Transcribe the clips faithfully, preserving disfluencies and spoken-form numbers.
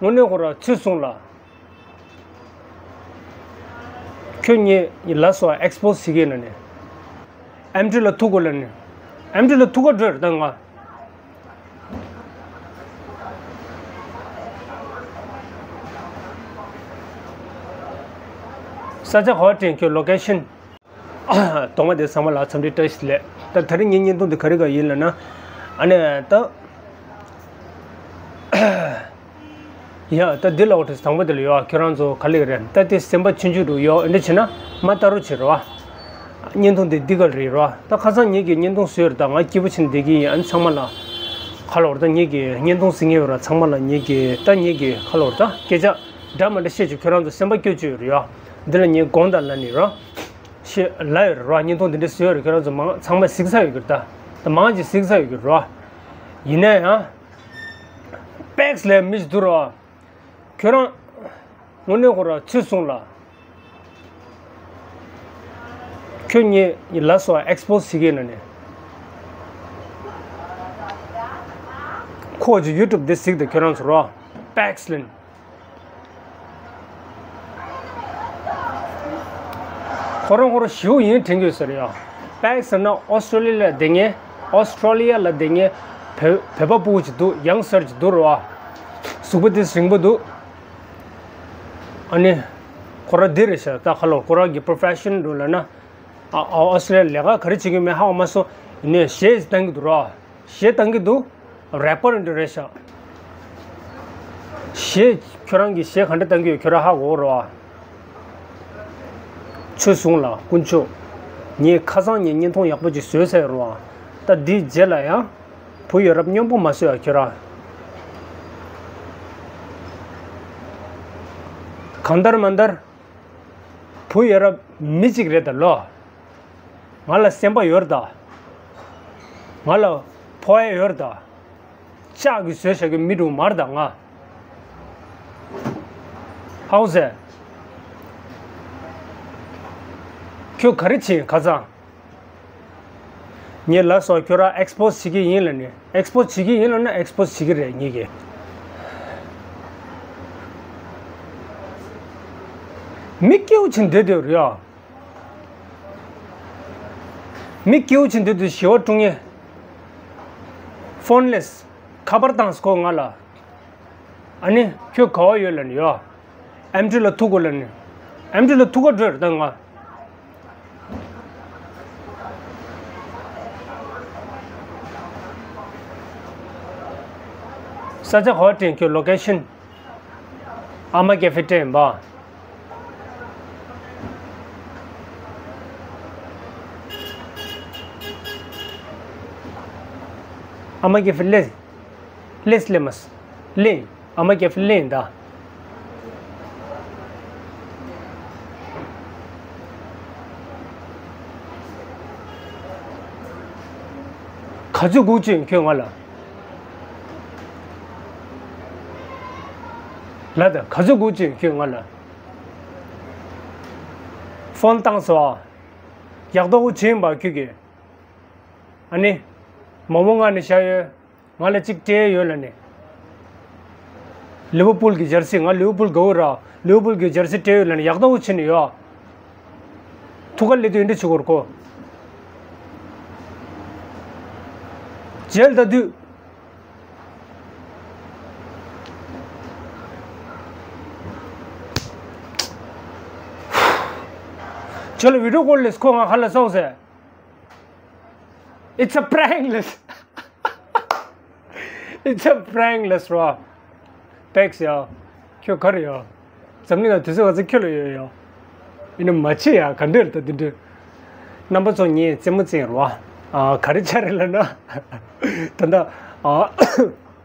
དངོས་གནས་ཁོ་ར་ཚུལ་གསུངས་ལ། ཁྱོད་ངས་ལ་སོགས་ཨེགས་པོ་སི་བྱེད་ཀྱི་ཡིན་ལ་ནི། ཨེམ་ཊི་ལ་ཐུག་དགོས་ལ་ནི། ཨེམ་ཊི་ལ་ཐུག་ག་འགྲོ་རེད་ད་ང་། ས་ཆ་ག་བ་དྲན། ཁྱོད་ལོ་ཀེ་ཤན། གདོང་པ་དེ་ཚང་མ་ལ་འཚམས་འདྲི་བཀྲ་ཤིས་བདེ་ལེགས། ད་དེ་རིང་ངའི་བརྙན་ཐུང་འདི་ག་རེ་ག་ཡིན་ལབ་ན། ཨ་ནི་ད། ཡ་ད་འདི་ལ་འོ་དེ་དང་པོ་དེ་ལ་ཡོད་ཨ། ཁྱོད་རང་ཚོ་ག་ལེ་རེད་ད། དེ་སེམས་པ་ཆུང་ཆུང་རུ་ཡོད་འདི་བྱས་ན་མ་ལྟ་རོགས་བྱེད་རོགས་ཨ། བརྙན་ཐུང་འདི་འདི་ག་རེད་རོགས་ཨ། ད་ཁ་སང་ངེད་ཀྱི་བརྙན་ཐུང་བཟོས་རེད་ད། ང་སྐྱིད་པོ་བྱས་ནས་བསྡད་ཀྱི་ཡིན་ཨ། ཚང་མ་ལ་ཁ་ལོ་རེད་ད། ངེད་ཀྱི་བརྙན་ཐུང་གཟིགས་མཁན་ཡོད་ར། ཚང་མ་ལ་ངེད་ཀྱི་ད་ངེད་ཀྱི་ཁ་ལོ་རེད་ད། སྐད་ཆ་འདྲ་མ་འདྲ་བཤད་བྱས་ཁྱོད་རང་ཚོ་སེམས་པ་སྐྱོ་བཅུག་ཡོད་རེད་ཡ། འདི་ལ་ངས་དགོངས་དག་ལབ་ནི་རོ། ཤེས་ལབ་ཡོད་རེད་རོ། བརྙན་ཐུང་འདི་འདྲ་བཟོས་ཡོད་རེད། ཁྱོད་རང་ཚོ་མང་ཚང་མས་གཟིགས་ཚར་ཡོད་ཀྱི་རེད་ད། ད་མང་ཅིག་གཟིགས་ཚར་ཡོད་ཀྱི་རེད་རོ། ཡིན་ན་ཡང་། པེགས་ལས་མི་ཞིག་འདུག་རོ། ཁྱོད་རང་། དངོས་གནས་ཁོ་ར་ཚུལ་གསུངས་ལ། ཁྱོད་ངས་ལ་སོགས་ཨེགས་པོ་སི་བྱེད་ཀྱི་ཡིན་ལ་ནི། ཁོ་ཅིག་ཡུ་ཊུབ་འདི་གཟིགས་ད་ཁྱོད་རང་ཚོ་རོ། པེགས་ལན། ཁོ་རང་ཁོ་རང་ཞེའུ་ཡིན་དྲན་གྱི་ཟེར་ཡ། པེགས་ཟེར་ན་ཨོ་སི་ཀྲོ་ལི་ཡ་ལ་བསྡད་མཁན། ཨོ་སི་ཀྲོ་ལི་ཡ་ལ་བསྡད་མཁན་བོད་བོད་པ་ཕྲུ་གུ་ཅིག་འདུག་ཡང་སར་ཅིག་འདུག་རོ། གཟུགས་པོ་དེ་རིང་པོ་འདུག་ཨ་ནི། ཁོ་རང་འདི་རེད་ཤག་ད་ཁ་ལོ་ཁོ་རང་གི་པོ་རོ་ཕེ་ཤན་འགྲོ་ལབ་ན། ཨ་ཨོ་སི་ཀྲོ་ལི་ཡ་ལས་ཀ་ག་རེ་བྱེད་ཀྱི་མེད་ཧ་གོ་མ་སོང་། ཡིན་ནའི་གཞས་བཏང་གི་འདུག་རོ། གཞས་བཏང་གི་འདུག་རེ་པར་འདི་རེད་ཤག་གཞས་ཁྱོད་རང་གིས་གཞས་ག་འདྲ་བཏང་གི་ཡོད་ཁྱོད་རང་ཧ་གོ་རོ། ཚུལ་གསུངས་ལ་དཀོན་མཆོག་ངས་ཁ་སང་ངས་བརྙན་ཐུང་ཡག་པོ་ཅིག་བཟོས་ཚར་རོ། ད་འདིའི་རྗེས་ལ་ཡང་བུ་ཡ་རབས་སྨྱོན་པོ་མ་བཟོས་ཨ་ཁྱོད་རང་། གང་ལྟར་མ་ལྟར། བུ་ཡ་རབས་མི་གཅིག་རེད་ད་ལོ། ང་ལ་སེམས་པ་ཡོད་རེད་ད། ང་ལ་ཕོ་ཡ་ཡོད་རེད་ད། ལྕགས་ཀྱིས་བཟོས་བཞག་གི་མི་འདྲ་མ་རེད་ད་ང་། ཧའོ་ཟེར། ཁྱོད་ག་རེ་བྱེད་ཁ་སང་། ངས་ལབ་སོང་ཁྱོད་རང་ཨེགས་པོ་སི་བྱེད་ཀྱི་ཡིན་ལབ་ནས། ཨེགས་པོ་སི་བྱེད་ཀྱི་ཡིན་ལབ་ན་ཨེགས་པོ་སི་བྱེད་ཀྱི་རེད་ངེད་ཀྱིས། མི་སྐྱིད་པོ་བྱས་བསྡད་དེ་རེད་ཡ། མི་སྐྱིད་པོ་བྱས་བསྡད་དེ་ཞི་བ་དཀྲུག་མཁན། ཕོན་ལེས། ཁ་པར་བཏང་སོང་ཁོ་ང་ལ། ཨ་ནི་ཁྱོད་ག་བ་ཡོད་ལབ་ནས་ཡོད། ཨེམ་ཊི་ལ་ཐུག་དགོས་ལབ་ནས། ཨེམ་ཊི་ལ་ཐུག་ག་འགྲོ་རེད་ད་ང་། ས་ཆ་ག་བ་དྲན་ཁྱོད་ལོ་ཀེ་ཤན། ཨ་མ་ཀེ་ཧྥེ་དྲན་པ། ཨ་མ་ཀེ་ཧྥེ་ལེ། ལེས་ལེ་མས། ལེ། ཨ་མ་ཀེ་ཧྥེ་ལེ་ད། ག་ཚོད་སྒུག་བྱས་ཁྱོད་ང་ལ། ལ་ད་ག་ཚོད་སྒུག་བྱས་ཁྱོད་ང་ལ། ཕོན་བཏང་སོང་ཨ། ཡག་ཏོག་བྱིན་པ་ཁྱོད་ཀྱིས། ཨ་ནི། མོག་མོག་མངགས་ནས་བཞག་ཡོད། ང་ལ་གཅིག་སྤྲད་ཡོད་ལབ་ནས། ལི་ཝར་པུལ་གྱི་ཇར་སི། ང་ལི་ཝར་པུལ་དགའ་བོ་ར། ལི་ཝར་པུལ་གྱི་ཇར་སི་སྤྲད་ཡོད་ལབ་ནས་ཡག་ཏོག་བྱིན་ནས་ཡོད། ཐུགས་ཁ་ལེ་དུས་འདི་བྱེད་དགོས་རེད་ཁོ། རྗེས་ལ་ད་དུས། ཁྱོད་ལ་བི་ཌིའོ་ཀོལ་ལས་ཁོ་ང་ཁ་ལ་སོང་ཟེར། It's a prank ལས། It's a prank ལས་རོ། པེགས་ཡ། ཁྱོད་ག་རེ་ཡ། འཛམ་གླིང་ལ་དུས་ཚོད་ག་ཚོད་ཁྱོད་ལ་ཡོད་ཡ། ཡིན་ན་མ་བྱེད་ཡ་ག་འདྲ་རེད་ད་འདི་འདྲ། རྣམ་པ་ཚོ་ངས་རྩེད་མོ་རྩེ་རོ། ཨ་ག་རེ་ཆགས་རེད་ལབ་ན། ད་ལྟ་ཨ།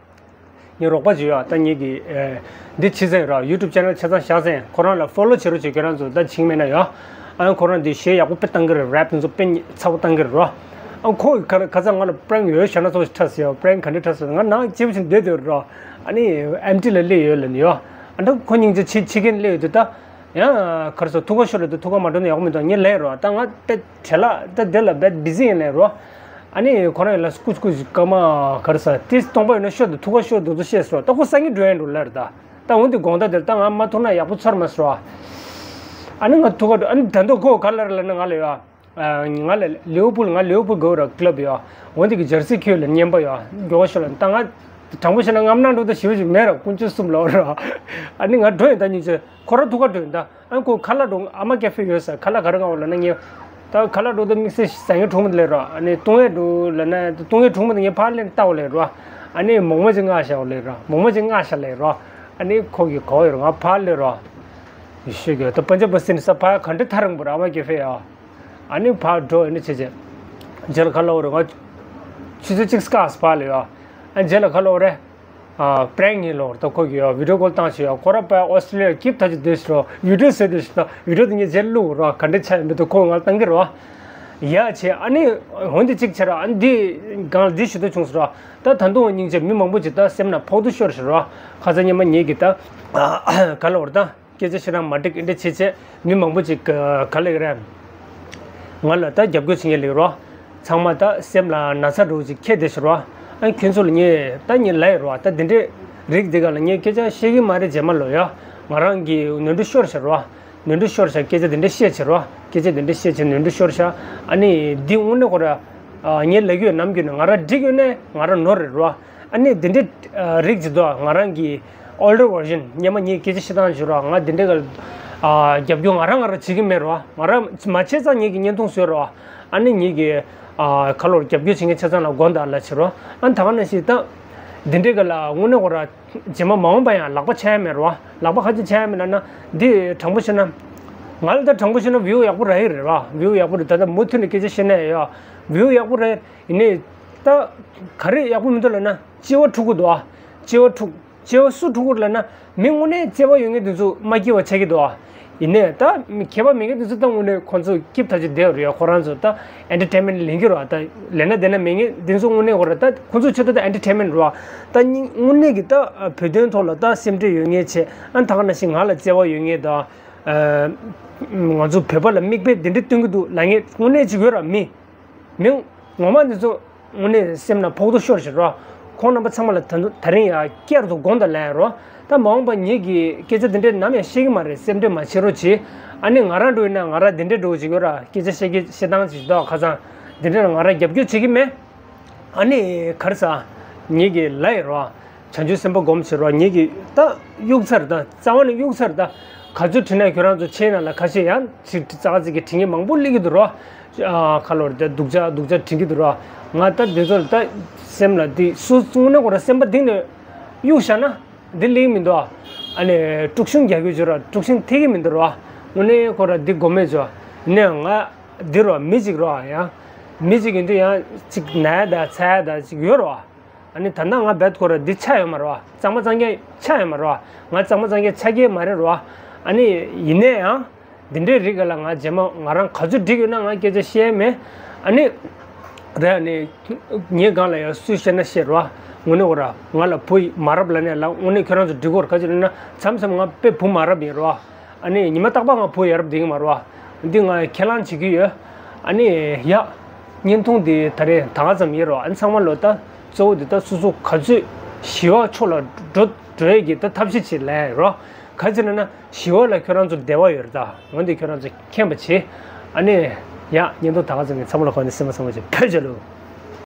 ངའི་རོགས་པ་ཅིག་ཡོད་ད། ངེད་ཀྱི་ཨེ་འདི་ཕྱི་ཚན་ར་ཡུ་ཊུབ་ཆེ་ནལ་ཆ་ཚང་བཞག་ཚན་ཁོ་རང་ལ་ཕོ་ལོ་བྱེད་རོགས་བྱེད། ཁྱེད་རང་ཚོ་ད་བྱིངས་མེད་ན་ཡ། ཨ་ཁོ་རང་འདི་གཞས་ཡག་པོ་དཔེ་བཏང་གི་རེད། རེབ་དེ་ཚོ་དཔེ་ཚ་པོ་བཏང་གི་རེད་རོ། ཨ་ཁོ་གི་ཁ་ཁ་ཚ་ང་ལ་པྲེང་ཡོད་ཤ་ན་ཚོ་ཁྲ་སི་ཡ། པྲེང་ག་འདྲ་ཁྲ་སི་ང་ནང་སྐྱིད་པོ་ཞིག་སྡོད་སྡོད་རོ། ཨ་ནི་ཨེམ་ཊི་ལ་སླེབས་ཡོད་ལ་ནི་ཡོ། ཨ་འདྲ་ཁོ་སྙིང་རྗེ་ཆེ་ཆེ་མཁན་སླེབས་ཡོད་དུས་ད། ཡང་གར་སོ་ཐུག་ག་ཤོར་ལ་དུ་ཐུག་ག་མ་འགྲོ་ན་ཡག་མི་འདུག་ངས་ལན་རོ། ད་ང་དཔེ་བྲེལ་ལ་ད་དེ་ལ་དཔེ་བི་ཟི་ཡིན་ལན་རོ། ཨ་ནི་ཁོ་རང་ཡིན་ལ་སྐུ་སྐུ་ཞིག་སྐར་མ་གར་ས་ཏིས་སྟོང་པ་ཡོད་ན་ཤོར་དུ་ཐུག་ག་ཤོར་དུ་དུ་ཤེས་སོ། ད་ཁོ་སང་ཉིན་འགྲོ་ཡིན་འགྲོ་ལར་ད། ད་འོན་ཏེ་དགོང་དག་དེར་ད་ང་མ་ཐུག་ན་ཡག་པོ་ཚོར་མ་སོང་། ཨ་ནི་ང་ཐུག་ག་འགྲོ། ཨ་ནི་ད་དུང་ཁོ་ག་ལེར་ལབ་ན་ང་ལ་ཡ། ང་ལ་ལིའུ་པུལ། ང་ལིའུ་པུལ་དགའ་ར་ཀླབ་ཡ། འོན་ཏེ་གི་ཇར་སི་ཁྱོད་ལ་རྔན་པ་ཡ་མགྱོགས་ཤོག་ལ། ད་ང་དྲང་པོ་བཤད་ན་ངམ་ནང་འགྲོ་ད་ཞིབ་ཞིབ་མེད་ར། དཀོན་མཆོག་གསུམ་ལ་འོ་ར། ཨ་ནི་ང་འགྲོ་ཡིན། ད་ཉིན་ཅིག་ཁོ་ར་ཐུག་ག་འགྲོ་ཡིན་ད། ཨ་ཁོ་ཁ་ལག་འགྲོ། ཨ་མ་ཀེ་ཧྥེ་ཡོད་ས། ཁ་ལག་ག་རེ་མངགས་འོ་ལབ་ན་ངས། ད་ཁ་ལག་འགྲོ་ད་དམིགས་བསལ་ཟ་ངེ་གྲོགས་མོ་དེ་ལས་རོ། ཨ་ནི་བཏུང་ངེ་འགྲོ་ལབ་ན་བཏུང་ངེ་གྲོགས་མོ་དེ་ངས་ཕར་ལེན་ལྟ་འོ་ལས་རོ། ཨ་ནི་མོག་མོག་ཅིག་མངགས་ཤག་འོ་ལས་རོ། མོག་མོག་ཅིག་མངགས་ཤག་ལས་རོ། ཨ་ནི་ཁོ་གི་གོ་ཡོད་རོ། ང་ཕར་ལས་རོ། ཡེ་ཤེས་ཀྱི་ད་པན་ཇབ་པ་སི་ནི་ས་ཕར་ག་འདྲ་ཐག་རིང་པོ་ར། ཨ་མ་ཀེ་ཧྥེ་ཡ། ཨ་ནི་ཕར་འགྲོ། ཨ་ནི་བྱས་བྱས་རྗེས་ལ་ཁ་ལག་འོ་རོ། ང་ཆུ་ཚོད་གཅིག་སྐར་ཕར་ལས་ཡ། ཨ་རྗེས་ལ་ཁ་ལག་འོ་རེད། ཨ་པྲེང་ཡིན་ལོ། ད་ཁོ་གིས་ཡ་བི་ཌིའོ་ཀོལ་བཏང་ཞིག་ཡ། ཁོ་ར་པ་ཨོ་སི་ཊྲེ་ལི་ཡ་སྐྱིབས་ཐག་ཆོད་སྡོད་ཤི་རོ། བི་ཌིའོ་བཟོས་སྡོད་ཤི། ད་བི་ཌིའོ་དེ་ངས་རྗེས་བླུག་རོ། ག་འདྲ་ཆགས་ཡོད་མེད་དུ་ཁོ་ང་ལ་བཏང་གི་རོ། ཡ་བྱས། ཨ་ནི་འོན་ཏེ་གཅིག་བྱས་ར། ཨ་ནི་འདི་སྒང་ལ་འདི་ཞུ་འདོད་བྱུང་སོང་རོ། ད་ད་དུང་སྙིང་རྗེ། མི་མང་པོ་ཅིག་ད་སེམས་ནང་ཕོག་ཐུག་ཤོར་ཤི་རོ། ཁ་སང་ཉི་མ་ངེད་ཀྱིས་ད་ག་ལབ་དགོས་རེད། ད་སྐད་ཆ་བཤད་སྟངས་མ་འགྲིག་འདི་འདྲ་བྱས་བྱས་མི་མང་པོ་ཅིག་ག་ལབ་ཀྱི་རེད། ང་ལ་ད་རྒྱབ་སྐྱོར་བྱེད་མཁན་ལ་རོ། ཚང་མ་ད་སེམས་ལ་ན་ཚ་འདྲ་བོ་ཅིག་འཁྱེར་བསྡད་ཤི་རོ། ཨ་ཁྱོད་ཚོ་ལ་ངས་ད་ངས་ལབ་ཡོད་རོ། ད་འདི་འདྲའི་རིགས་འདི་ག་ལ་ངས་སྐད་ཆ་བཤད་ཀྱི་མ་རེད། རྗེས་མ་ལོ་ཡ་ང་རང་གི་ནོར་འཁྲུལ་ཤོར་ཤི་རོ། ནོར་འཁྲུལ་ཤོར་ཤག་སྐད་ཆ་འདི་འདྲ་བཤད་བྱེད་རོ། སྐད་ཆ་འདི་འདྲ་བཤད་བྱེད་ནོར་འཁྲུལ་ཤོར་ཤག་ཨ་ནི་འདི་དངོས་གནས་ཁོ་ར། ངས་ལབ་ཀྱི་ཡོད། ནམ་རྒྱུན་ནས་ང་རང་འགྲིག་ཡོད་ནས་ང་རང་ནོར་རེད་རོ། ཨ་ནི་འདི་འདྲའི་རིགས་ཅིག་འདུག་ང་རང་གི་older version། སྔོན་མ་ངས་སྐད་ཆ་བཤད་སྟངས་བྱེད་རོ། ང་འདི་འདྲའི་ག་རྒྱབ་སྐྱོར་ང་རང་ང་རང་བྱེད་ཀྱི་མེད་རོ། ང་རང་མ་བྱས་ཙང་ངེད་ཀྱི་བརྙན་ཐུང་བཟོས་རོ། ཨ་ནི་ངེད་ཀྱི་ཁ་ལོར་རྒྱབ་སྐྱོར་བྱེད་མཁན་ཆ་ཚང་ལ་དགོངས་དག་ལབ་བྱེད་རོ། ཨ་ནི་ད་ག་ནང་བཞིན་ད་འདི་འདྲའི་ག་ལ་དངོས་གནས་ཁོ་ར། རྗེས་མ་མ་འོངས་པ་ཡང་ལག་པ་འཆང་ཡ་མེད་རོ། ལག་པ་ག་ཅི་འཆང་ཡ་མེད་ལབ་ན། འདི་དྲང་པོ་བཤད་ན། ང་ལ་ད་དྲང་པོ་བཤད་ན་བིའུ་ཡག་པོ་རག་གི་རེད་རོ། བིའུ་ཡག་པོ་རེད། ད་ལྟ་མུ་མཐུད་ནས་སྐད་ཆ་བཤད་ན་ཡང་བིའུ་ཡག་པོ་རེད། ཡིན་ནའི་ད་ག་རེ་ཡག་པོ་མི་འདུག་ལབ་ན། སྐྱེ་བ་འཁྲུག་གི་འདུག་ཨ། སྐྱེ་བ་འཁྲུག་སྐྱེ་བ་སུ་འཁྲུག་གི་རེད་ལབ་ན། མི་དངོས་གནས་བརྩེ་བ་ཡོད་མཁན་དེ་ཚོ་མ་སྐྱེ་བ་ཆགས་ཀྱི་འདུག་ཨ། ཡིན་ནའི་ད་མི་མཁས་པ་མེད་མཁན་དེ་ཚོ་ད་དངོས་གནས་ཁོང་ཚོ་སྐྱིད་ཐག་ཆོད་བསྡད་ཡོད་རེད། ཁོ་རང་ཚོ་ད་ཨེན་ཊར་ཊེན་མེན་ཊི་ལེན་གྱི་རེད་བ། ད་ལེན་ན་བསྡད་ན་མེད་མཁན་དེ་ཚོ་དངོས་གནས་ཁོ་ར་ད་ཁོང་ཚོ་ཆེད་དུ་ད་ཨེན་ཊར་ཊེན་མེན་ཊི་རེད་བ། ད་སྙིང་དངོས་གནས་ཀྱི་ད་བོད་དོན་ཐོག་ལ་ད་སེམས་ཁྲལ་ཡོད་མཁན་བྱས། ཨ་ད་ག་ནང་བཞིན་ང་ལ་བརྩེ་བ་ཡོད་མཁན་ད་ང་ཚོ་བོད་པ་ལ་མིག་དཔེ་འདི་འདྲ་སྟོན་གྱི་འདུག་ལབ་མཁན་དངོས་གནས་ཅིག་ཡོད་ར། མི་མི་ངོ་མ་འདི་ཚོ་དངོས་གནས་སེམས་ནང་ཕོག་ཐུག་ཤོར་བཞིན་རོ། ཁོང་རྣམ་པ་ཚང་མ་ལ་ད་དུང་ད་རིང་ཡང་བསྐྱར་དུ་དགོངས་དག་ལན་རོ། ད་མ་འོངས་པ་ངེད་ཀྱིས་སྐད་ཆ་འདི་འདྲས་ནམ་ཡང་བཤད་ཀྱི་མ་རེད། སེམས་ཁྲལ་མ་བྱེད་རོགས་གྱིས། ཨ་ནི་ང་རང་འགྲོ་ཡིན་ན་ང་རང་འདི་འདྲས་འགྲོ་གི་ཅིག་ཡོད་ར། སྐད་ཆ་བཤད་ཀྱི་བཤད་སྟངས་ཅིག་འདུག་ཁ་སང་འདི་འདྲས་ལ་ང་རང་རྒྱབ་སྐྱོར་བྱེད་ཀྱི་མེད། ཨ་ནི་ག་རེ་ཟ། ངེད་ཀྱིས་ལབ་ཡིན་རོ། བྱང་ཆུབ་སེམས་དཔའ་སྒོམ་བྱེད་རོགས། ངེད་ཀྱིས་ད་གཡུག་ཚར། ད་རྩ་བ་ནས་གཡུག་ཚར། ད་ག་ཚོད་བྲིས་ན་ཁྱོད་རང་ཚོ་ཆེ་ན་ལ་ཁ་ཤས་ཡང་ཅིག་ཙག་ཙིག་གི་བྲིས་མཁན་མང་པོ་སླེབས་ཀྱི་འདུག་རོ། ཁ་ལོར་ད་སྡུག་ཅག་སྡུག་ཅག་བྲིས་ཀྱི་འདུག་རོ། ང་ད་འདི་ཚོ་ལ་ད་སེམས་ལ་འདི་སུ་དངོས་གནས་ཁོ་རང་སེམས་པ་གཏིང་ནས་གཡུག་བཞག་ན་འདི་སླེབས་མི་འདུག་ཨ་ནི་དཀྲུག་ཤིང་རྒྱག་གི་བྱོས་རོགས། དཀྲུག་ཤིང་ཐེབས་ཀྱི་མི་འདུག་རོ། དངོས་གནས་ཁོ་རང་འདི་དགོས་མེད་བྱོས། ནས་ང་འདི་རོ་མི་ཅིག་རོ་ཡང་། མི་ཅིག་ཡིན་དུས་ཡང་ཅིག་ན་ཡ་ད་ཚ་ཡ་ད་ཅིག་ཡོད་རོ། ཨ་ནི་ད་ལྟ་ང་རྦད་ཁོ་ར་འདི་ཆགས་ཡོད་མ་རེད་བ། གཙང་མ་གཙང་རྐྱང་ཆགས་ཡོད་མ་རེད་བ། ང་གཙང་མ་གཙང་རྐྱང་ཆགས་ཀྱི་མ་རེད་རོ། ཨ་ནི་ཡིན་ནའི་ཡང་འདི་འདྲའི་རིགས་ལ་ང་རྗེས་མ་ང་རང་ག་ཚོད་འགྲིག་ཡོད་ན་ང་སྐད་ཆ་བཤད་མེད། ཨ་ནི་རེད། ཨ་ནི་ངའི་སྒང་ལ་ཡང་སུས་བཤད་ན་བཤད་རོ། དངོས་གནས་ཁོ་ར་ང་ལ་བུ་མ་རབས་ལབ་ནས་ལ་དངོས་གནས་ཁྱོད་རང་ཚོ་འགྲིག་གོ་ར། ག་ཅི་ལབ་ན་མཚམས་མཚམས་ང་དཔེ་བུ་མ་རབས་ཡིན་རོ། ཨ་ནི་ཉི་མ་རྟག་པར་ང་བུ་ཡ་རབས་བསྡད་ཀྱི་མ་རེད་བ། འདི་ང་ཁས་བླངས་བྱེད་ཀྱི་ཡོད། ཨ་ནི་ཡ། བརྙན་ཐུང་འདི་ད་རེས་ད་ག་ཙམ་ཡིན་རོ། ཨ་ནི་ཚང་མ་ལོ་ད་གཙོ་བོ་འདི་ད་སོ་སོ་ག་ཚོད་ཞི་བ་ཕྱོགས་ལ་འགྲོ་འགྲོ་ཡས་ཀྱི་ད་ཐབས་ཤེས་བྱེད་ལས་རོ། ག་ཅི་ལབ་ན་ཞི་བ་ལ་ཁྱོད་རང་ཚོ་བདེ་བ་ཡོད་རེད། ད་འོན་ཏེ་ཁྱོད་རང་ཚོ་མཁྱེན་པ་བྱེད། ཨ་ནི་ཡ། བརྙན་ཐུང་ད་ག་ཙམ་ཡིན། ཚང་མ་ལ་གོ་ནས་སེམས་པ་བཟང་པོ་བྱེད། བོད་རྒྱལ་ལོ།